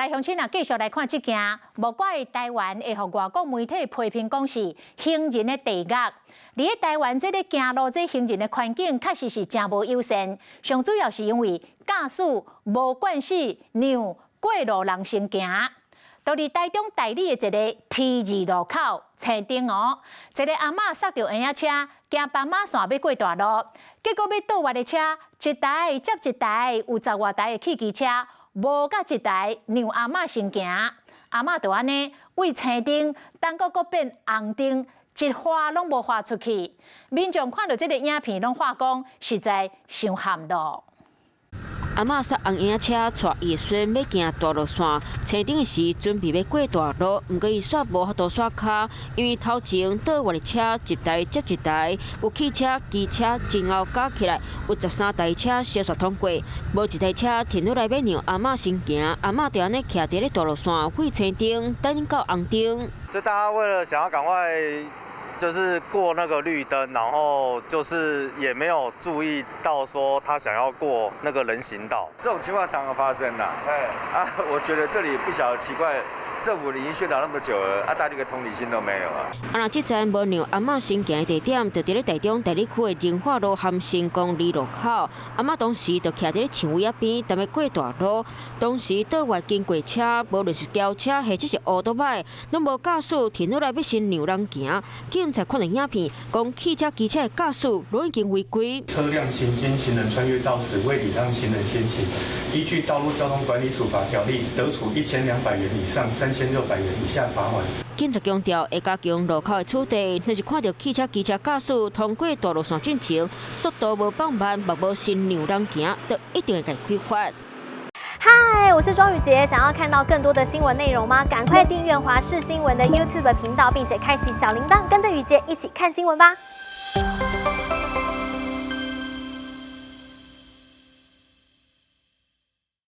來鄉親啊，繼續來看這件，無怪台灣會予外國媒體批評講是行人的地獄。佇咧台灣這个行路這行人的環境確實是誠無友善，上主要是因為駕駛無慣勢，讓過路人先行。就佇台中大里的一个 T 字路口青燈哦，一个阿嬤剎著嬰仔車，行斑馬線欲過大路，結果欲倒彎的車一台接一台，有十外台的汽機車，無佮一台讓阿嬤先行，阿嬤就按呢對青燈等閣閣變紅燈，一劃攏無劃出去。民眾看著這个影片，攏話講實在傷譀囉。阿嬤剎紅嬰仔車，帶伊的孫欲行大路線，青燈的時準備欲過大路，毋過伊煞無法度煞跤，因為頭前倒彎的車一台接一台，有汽車、機車前後加起來有13台車相紲通過，無一台車停落來欲讓阿嬤先行，阿嬤就按呢徛佇咧大路線，對青燈等到紅燈。就大家為了想要趕快，就是過那個綠燈，然後就是也沒有注意到說他想要過那個人行道，這種情況常常發生啦。哎，啊，我覺得這裡不曉得奇怪，政府已經宣導那麼久了，啊，大家一個同理心都沒有啊。啊，若這站無讓阿嬤先行的地點，就佇咧台中大里區的仁化路和成功二路口。阿嬤當時就徛佇咧樹圍仔邊，等欲過大路。當時倒彎經過車，無論是轎車或者是烏多擺，攏無駕駛停落來欲先讓人行。警察看著影片，講汽車、機車的駕駛攏已經違規。車輛行經行人穿越道時，未禮讓行人先行，依據《道路交通管理處罰條例》，得處1200元以上3600元以下罰款。警察強調，會加強路口的取締，若是看著汽車、機車駕駛通過大路線進前，速度無放慢，嘛無先讓人行，就一定會共開罰。嗨，我是莊宇傑，想要看到更多的新聞內容嗎？趕快訂閱華視新聞的 YouTube 頻道，並且開啟小鈴鐺，跟着宇傑一起看新聞吧。